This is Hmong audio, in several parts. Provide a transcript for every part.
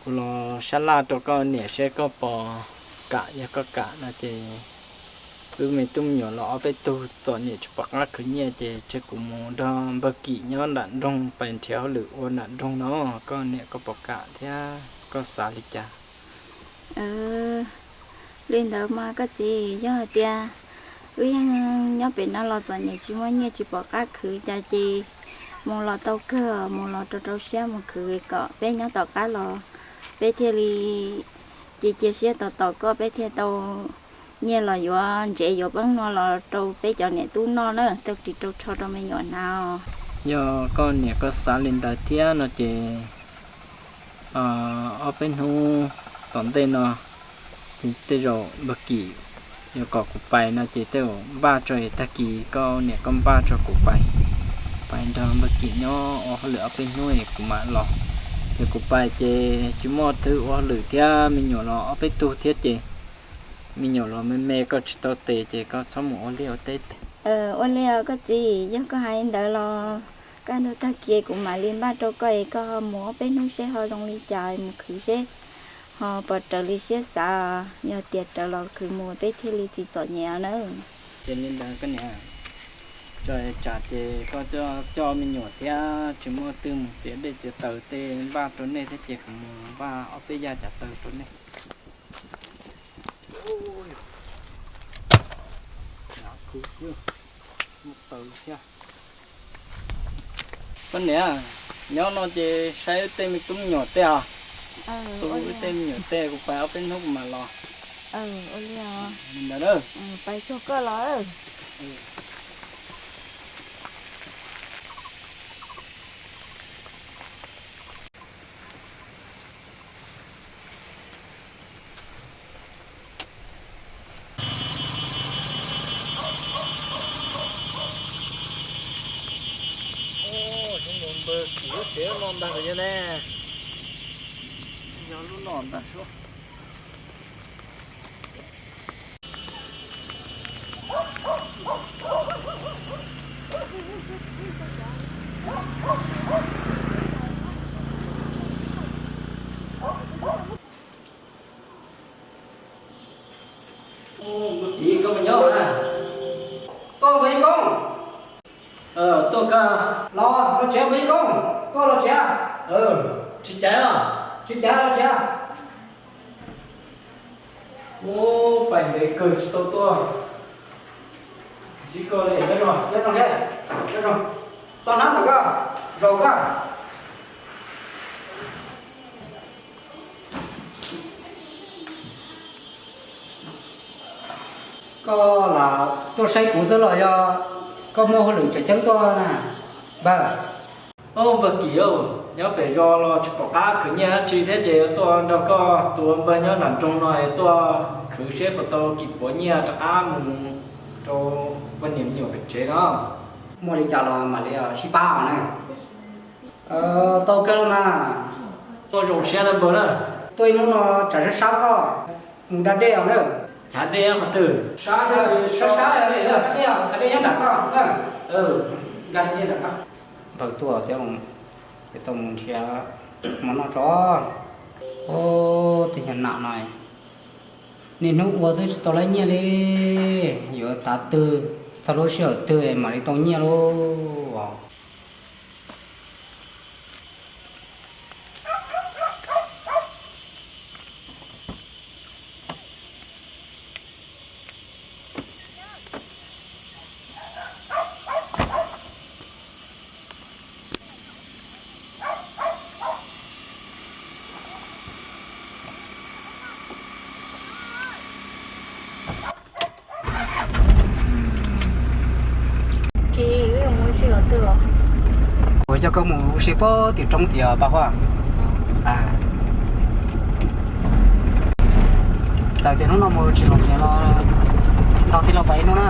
Kuv los sab laj rau koj niam seb koj puas kam, yog koj kam no ces wb me tub me nyuam los ob peb tug txom nyem tsis pom qab khwv nyiaj ces tseg kuv mus nrog npawg Kim nyob nram nroog pais nrhiav hauj lwm ua nram nroog no, koj niam koj puas kam thiab koj xav li cas? Li ntawd mas koj txiv, yog hais tias wb yeej nyob pem no los txom nyem tsis muaj nyiaj tsis pom qab khwv cas ces mus los tau kawg, mus los rau rau siab mus khwv kom peb nyob tom qab los peb thiaj li cia cia siab tos tos koj, peb thiaj tau nyiaj los yuav ntsev yuav poob no los rau peb cov niam tub noj na, tau ris tau tsho rau me nyuam hnav. Yog koj niam koj xav li ntawd thiab no ces ob peb hnub tom ntej no ces tej zaum npawg Kim yuav kom kuv pais no ces tej zaum npaj tso es tag kis koj niam koj npaj tso kuv pais, pais nrog npawg Kim nyob ua hauj lwm ob peb hnub es kuv mam los. Ces kuv pais ces tsis muaj twg ua hauj lwm thiab, me nyuam los ob peb tug thiab ces me nyuam los me me koj tsis tau tes ces koj txhob mus ua liaj ua teb. Ua li os koj txiv, yog koj hais li ntawd los kaj ntug tag kis kuv mam li npaj rau koj es koj ho mus ob peb hnub seb ho zoo li cas mus khwv seb ho puas raws li siab xav, yog tias raws los khwv mus peb thiaj li tsis txom nyem na. Ces li ntawd koj niam, tso tsam ces koj coj me nyuam thiab tsis muaj twg mus txiav dej txiav taws tej npaj rau nej thiab ces kuv mus npaj ob peb yaj cav taws rau nej. Koj niam, nyob no ces saib wb tej me tub me nyuam tej os. Wb tej me nyuam tej kuv pais ob peb hnub kuv mam los. Ntawd, pais tsuag koj los. Npawg Kim lub tsev no ntag yog ne. Yog lub no ntag suab. Npawg Kim, koj puas nyob na? Tuaj npawg Ib Koob. Tuaj kawg. Los, los tsev npawg Ib Koob, tuaj los tsev. Tsis caiv los? Tsis caiv los tsev. Ub, pais ntev kawg tsis tau tuaj. Ntsib koj li, nyob zoo, nyob zoo, nyob zoo. Txog hnab ntawm koj, zaum koj. Koj lam tuaj saib kuv xwb los yog koj muaj hauj lwm tseem ceeb tuaj na npawg? Npawg Kim, nyob pem zos los tsis pom qab khwv nyiaj dab tsi thiab ces yuav tuaj nrog koj tus npawg nyob nram nroog no es tuaj khwv seb puas tau kim puav nyiaj rov qab mus rau poj niam me nyuam pem tsev no. Muaj li cas los mam li sib pab os na. Tau kawg los mas. Tuaj zoo siab na npawg na. Tuaj ib hnub no tsam sab sab koj mus da dej os na. Chav dej qhov twg? Sab sab, da dej, chav dej nyob nram koj na. Nkag dej nram koj. Npawg tuaj thiab, es tau mus nrhiav mov noj tso. Ub, tej nyuag nam no niaj hnub ua xwb tsis tau laib nyiaj li. Yuav tav twg, txog lub sij hawm twg mam li tau nyiaj lauj. Kuv coj koj mus ua si puag tim roob tias Paj Huab. Txawm tias hnub no mus tsis los nrhiav los nrog tij laug pais ib hnub na.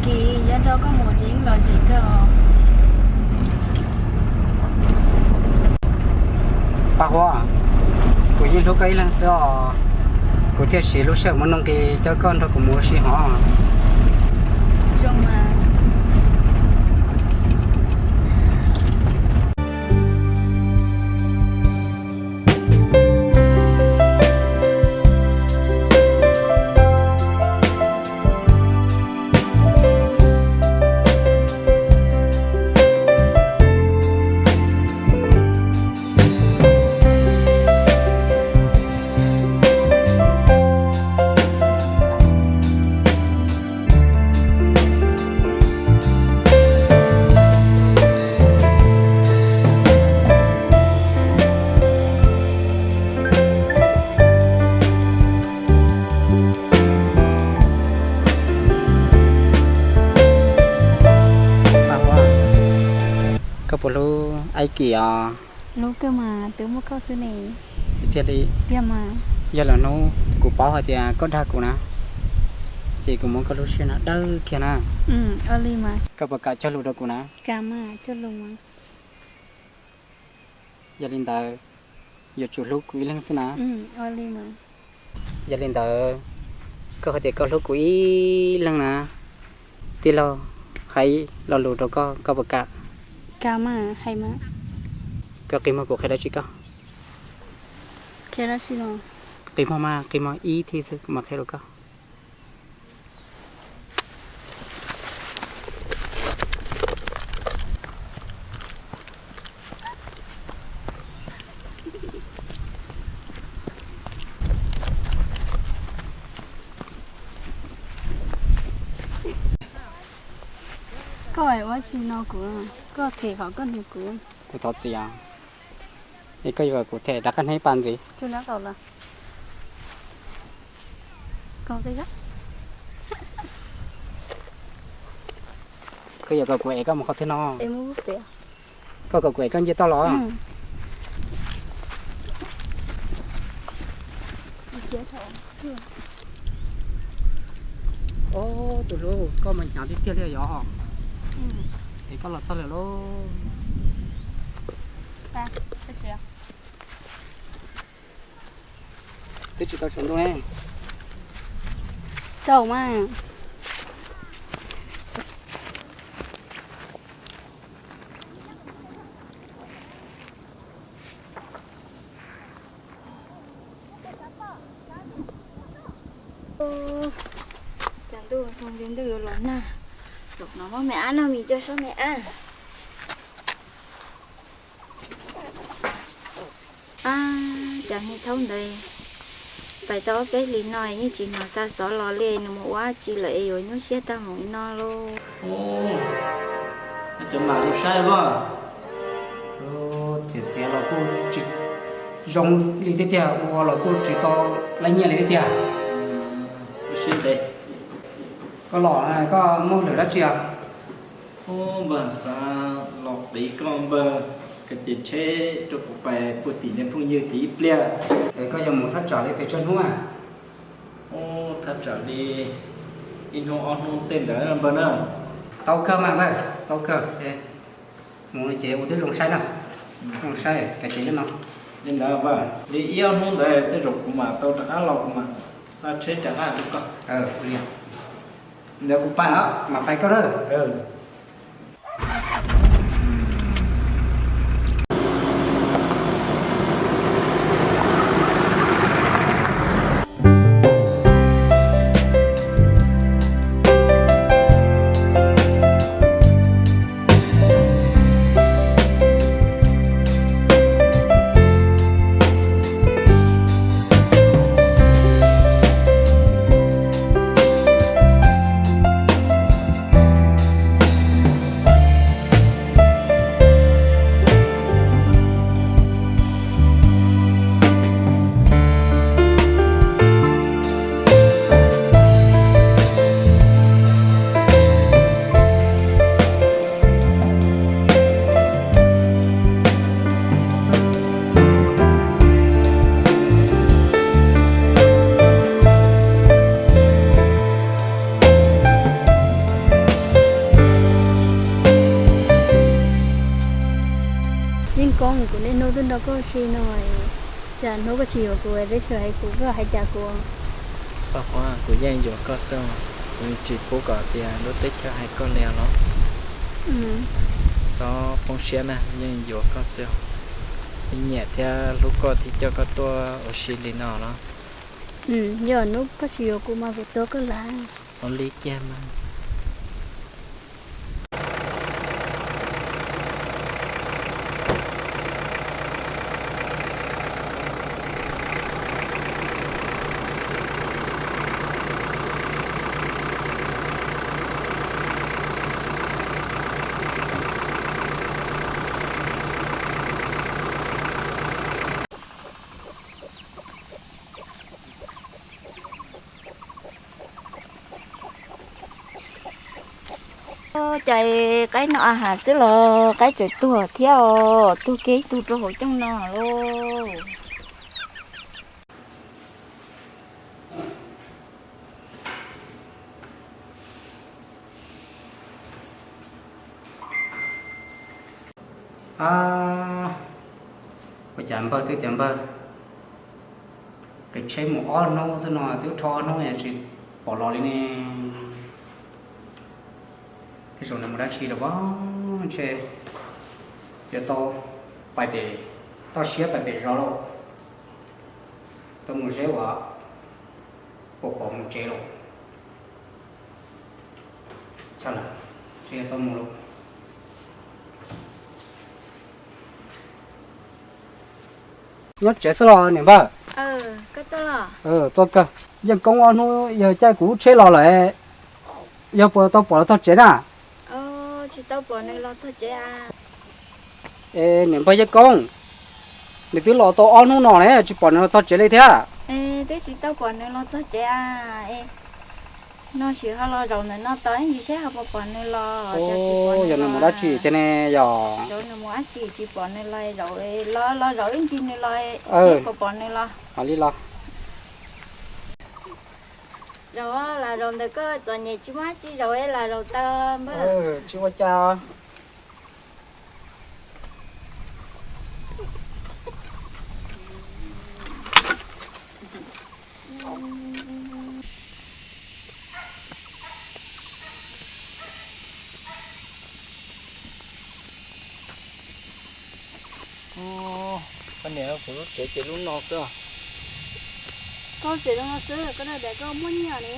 Kiv, yuav nrog koj mus ces yeej lom zem kawg os. Paj Huab, kuv yeej hlub koj ib leeg xwb os. Kuv thiaj siv lub sij hawm muaj nuj nqis coj koj nrog kuv mus ua si hov. Zoo mas. Kuv hlub Aib Kim os. Hlub kawg mas, twb muaj koj xwb ne. Tiag li. Tiag mas. Yog lwm hnub kuv paub hais tias koj dag kuv na, ces kuv muab koj lub siab no dawb kiag na. Ua li mas. Koj puas kam cog lus rau kuv na? Kam mas, cog lus mas. Yog li ntawd, yuav tsum hlub kuv ib leeg xwb na. Ua li mas. Yog li ntawd, koj hais tias koj hlub kuv ib leeg na, tij laug hais lo lus rau koj, koj puas kam? Kam mas, hais mas. Koj qi muag kuv qhia dab tsi koj? Qhia dab tsi los? Qi muag mas, qi muag ib thij xwb kuv mam qhia rau koj. Koj ua tsi no kuv, koj them qhov koj nug kuv. Kuv thov txim os. Es koj yuav kom kuv them rov qab hnub ib pas ntxiv? Koj yuav kom kuv ev koj mus qhov twg no? Koj kom kuv ev koj nce toj los? Ob, tus hlub, koj mas hnyav tiag tiag li yog. Es koj los txog lawm lauj. Twb tsis tau tsaus ntuj ne. Tsaus mas. Cas ntuj xoo li ntuj yuav los nag. Zaum no muab me ab noj mis coj sob me ab. Ab, cas hnub thaub ntawd pais tau ob peb hlis no yeej tsis hnov xa xov los li, nws mus ua dab tsi lawm es yuav nyuaj siab tag mus li no lauj. Cov mam zoo saib los. Txiav txiav los kuj tsis zoo li thiab tiag, ua los kuj tsis tau lab nyiaj li thiab tiag. Koj los koj muaj hwj dab tsi os? Npawg, xav los qiv koj npawg, koj cia tsheb rau kuv pais puag tim niag phooj ywg tim ib pliag. Es koj yuav mus thaj tsam li pes tsawg hnub a? Thaj tsam li ib hnub ob hnub tej ntawd npawg na. Tau kawg mas npawg, tau kawg. Mus no ces ua twb zoo saib na. Zoo saib kav ces no. Li ntawd npawg, li ib ob hnub ntawd tej zaum kuv mam tau rov qab los kuv mam xa tsheb rov qab rau koj. Ntawd kuv pais os, mam pais koj na. Yeej koob kuv niaj hnub twb nrog koj ua si no, cas hnub koj tsis yuav kuv, teb chaws hais kuv koj hais cas kuv? Paj Huab, kuv yeej yuav koj xwb, kuv tsis pub kom tias lub teb chaws hais koj li os. Txhob poob siab na, yeej yuav koj xwb. Yeej nyiam thiab hlub koj thiaj coj koj tuaj ua si li no los. Yog hnub koj tsis yuav kuv mas kuv tuag koj lawm. Ua li kiag mas. Cas qaib no a has xwb los qaib tseem tuag thiab os, tuag kiag ib tug rau hauv cooj no lauj. A, ua cas npawg twb tias npawg, pem tsheb mus ob hnub xwb no twb rho ob hnub tsis pom los li ne. Tej zaum nws mus dab tsi lawm pob, ntshe yuav tau pais pem, toj siab pais pem zos lauj. Tau mus seb uas puas pom mus tsev lauj. Tsis tau mus lauj. Nyob tsev xwb los niam npawg? Tuaj kawg. Yeej Koob ob hnub yog caij kuv lub tsheb los lawm, yog puas tau pom los txog tsev na? Es niam npawg Yeej Koob, nws twb los tau ob hnub no ne tsis pom nws los txog tsev li thiab. Twb tsis tau pom nws los txog tsev a. No sim ho los zaum ntawm no tos ib ntsis seb ho puas pom nws los. Yog nws mus dab tsi thiab ne yog? Zaum nws mus dab tsi tsis pom nws los, zaum los los zaum ib ntsis nws los seb puas pom nws los. Ho li los. Zaum las zaum ntawm koj txom nyem tsis muaj dab tsi zaum las zaum tau npawg. Tsis ua cas. Koj niam, kuv lub tsev ces lub no xwb. Koj tsev zoo no xwb, koj dag tias koj muaj nyiaj ne.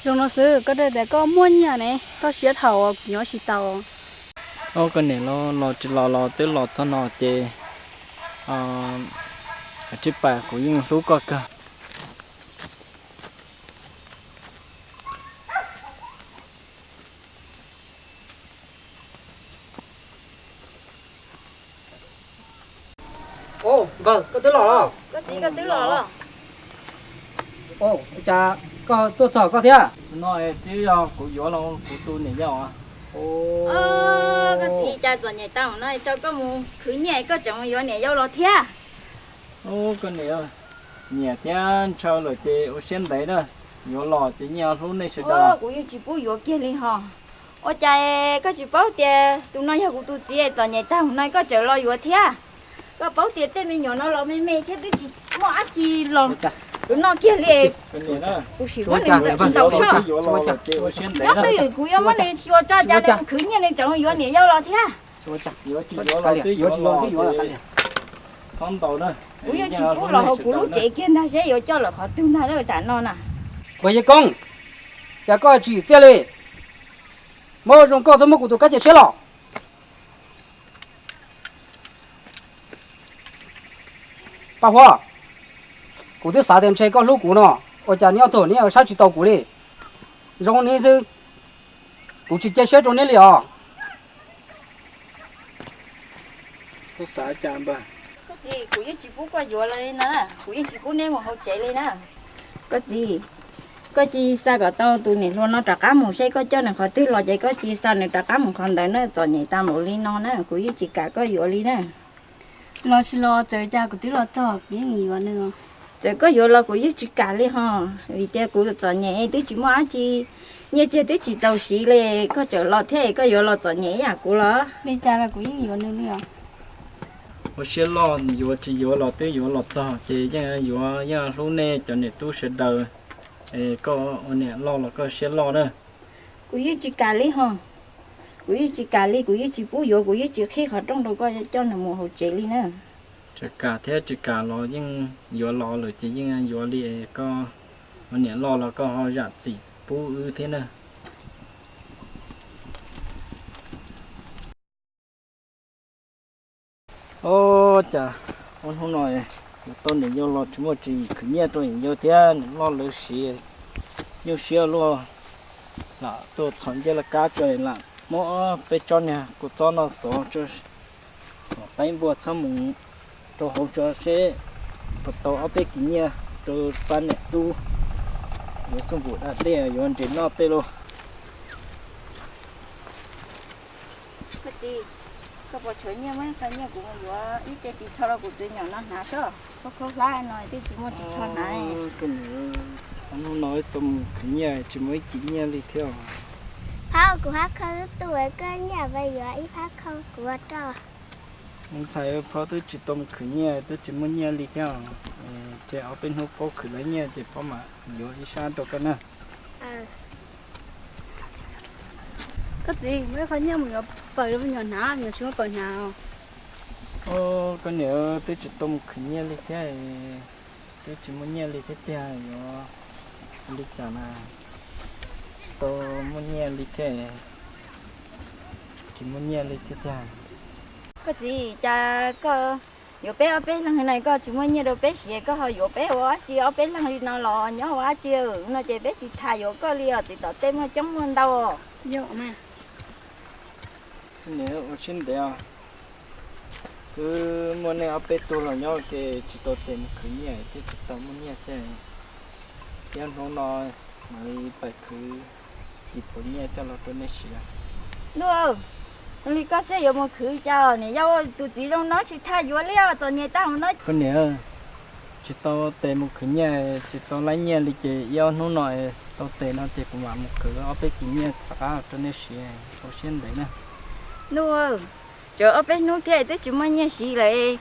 Zoo no xwb, koj dag tias koj muaj nyiaj ne, koj siab dhau kuv nyob tsis tau. Koj niam, los los tsis los los twb los txog no ces, Tsib Paj, kuv yeej hlub koj kawg. Npawg, koj twb los los? Koj txiv, koj twb los los? Cas koj tuaj txog koj thiab? No twb yog kuv yuav los kuv tus niam yau. Koj txiv, cas txom nyem tag no rau koj mus khwv nyiaj koj tseem yuav niam yau los thiab? Koj niam, nyiam thiab ntshaw lawm ces ua siab ntev na, yuav los ces nyiaj hlub nej sawv daws. Kuv yeej tsis pub yuav kiag li ho. Ua cas koj tsis paub tias tus no yog kuv tus txiv, txom nyem tag no koj tseem los yuav thiab? Koj paub tias tej me nyuam no los me me thiab twb tsis muaj dab tsi los, tus no kiag li. Kuv sim muab nws ntawm tsis ntaus soj. Nyob twj ywm kuv yuav muab nws xyuas tso cas nws khwv nyiaj nws tseem yuav niam yau los thiab. Kuv yeej tsis pub los hauv kuv lub tsev kiag ntag seb yuav coj lawm qhov twg ntag tam no na. Npawg Yej Koob, cas koj tsis txiaj li? Muab zoo koj xwb muab kuv tus kab cia siab los. Paj Huab, kuv twb xav tias ntshe koj hlub kuv no, ua cas neb ob tug neb yuav saib tsis tau kuv li? Zoo neb xwb, kuv tsis cia siab rau neb li os. Koj xav cas npawg? Koj txiv, kuv yeej tsis pub koj yuav li na, kuv yeej tsis pub neb mus hauv tsev li na. Koj txiv, koj cia li xa kom tau tus niam hluas no rov qab mus seb koj coj nws qhov twg los ces koj cia li xa nws rov qab mus qhov ntawd na, txom nyem tag npaum li no na kuv yeej tsis kam koj yuav li na. Los tsis los txawm cas kuv twb los txog kuv yeej yuav nws. Txawm koj yuav los kuv yeej tsis kam li ho, vim tias kuv txom nyem twb tsis muaj dab tsi, nyiaj txiag twb tsis txaus siv li, koj tseem los thiab es koj yuav los txom nyem ib yam kuv los? Li cas los kuv yeej yuav nws li os. Ua siab loj, yuav tsis yuav los twb yuav los txog ces yeej yuav, yeej hlub nej cov niam tub sawv daws, es koj ua niam loj los koj siab loj na. Kuv yeej tsis kam li ho, kuv yeej tsis kam li, kuv yeej tsis pub yuav, kuv yeej tsis qhib qhov rooj rau koj coj nws mus hauv tsev li na. Tsis kam thiab tsis kam los yeej yuav los lawm ces yeej yuav li, koj ua niam loj los koj ho zam txim pub wb thiab na. Ua cas ua hnub no kuv tau niam yau los tsis muaj tswv yim khwv nyiaj rau niam yau thiab niam loj lawv siv, nyuaj siab luaj. Lam tuaj txhom ncej laj kab tso, lam muab peb tsob niag kua txob no xov tso, qaib npua txhob mus rau hauv tso seb puas tau ob peb kis nyiaj rau pab niam tub yuav xuab npum da dej yuav ntses noj tej lauj. Koj puas tshuav nyiaj? Muaj ib qho nyiaj kuv mus yuav ib ce ris tsho rau kuv tus me nyuam no hnav soj, khaub khaub hlab no twb tsis muaj ris tsho hnav. Hnub no wb tau mus khwv nyiaj tsis muaj ib ci nyiaj li thiab. Phauj, kuv hab khau ib tug, koj nyiaj pab yuav ib phab khau kuv ua rau. Ntxhais, phauj twb tsis tau mus khwv nyiaj twb tsis muaj nyiaj li thiab. Ces ob peb hnub paub khwv lawv nyiaj ces paub mam yuav ib sab rau koj na. Koj txiv, muaj ib qho nyiaj mus yuav pawg rau me nyuam hnav, me nyuam tsis muaj pawg hnav. Koj niam, twb tsis tau mus khwv nyiaj li thiab, twb tsis muaj nyiaj li thiab tiag, yuav li cas na? Tsis tau muaj nyiaj li thiab, tsis muaj nyiaj li thiab tiag. Koj txiv, cas koj yuav peb ob peb leeg na, koj tsis muaj nyiaj rau peb siav, koj ho yuav peb ua dab tsi? Ob peb leeg li no los nyob ua dab tsi no ces peb tsis tham yuav koj li os, txiv tom tej muaj coob muaj ntau. Ua siab ntev os, twb muaj nej ob peb tug los nyob ua ke tsis tau tes mus khwv nyiaj thiaj tsis tau muaj nyiaj xwb. Ib hnub no mam li pais khwv ib puas nyiaj coj los rau nej siav. Ntuj, zoo li koj xwb yuav mus khwv cas? Niam yau, tus txiv zoo no tsis tham yuav li os, txom nyem tag hauv no. Koj niam, tsis tau tes mus khwv nyiaj, tsis tau laib nyiaj li ces ib ob hnub no tau tes no ces kuv mam mus khwv ob peb kis nyiaj rov qab rau nej siav, ua siab ntev na. Ntuj, tseem ob peb hnub thiab twb tsis muaj nyiaj siv lawm.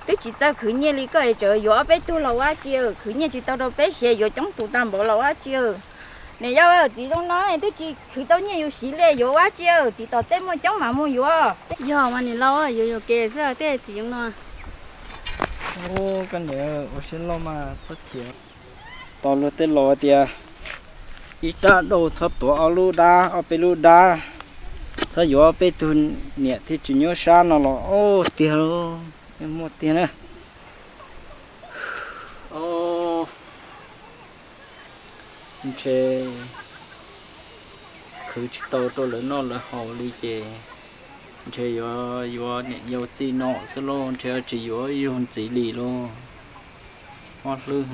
Twb tsis txawj khwv nyiaj li koj es tseem yuav ob peb tug los ua dab tsi? Khwv nyiaj tsis tau rau peb siav yuav coob tus tag npaum los ua dab tsi? Niam yau, txiv zoo no twb tsis khwv tau nyiaj yus siv li, yuav ua dab tsi? Txiv tom tej muaj coob mam mus yuav. Yog mas niam laus, yuav yuam kev xwb tej txiv zoo no. Koj niam, ua siab loj mas txhob chim. Tau luag tej laus tias ib rab dauj txhob tuav ob lub dab, ob peb lub dab, txhob yuav ob peb tug niam thiaj tsis nyuaj sab no los tiag lauj, muaj tiag na. Ntshe khwv tsis tau rau lawv noj lawv haus li ces ntshe yuav yuav niam yau txij no xwb lauj, ntshe tsis yuav yug ntxiv li lauj. Mob hlwb.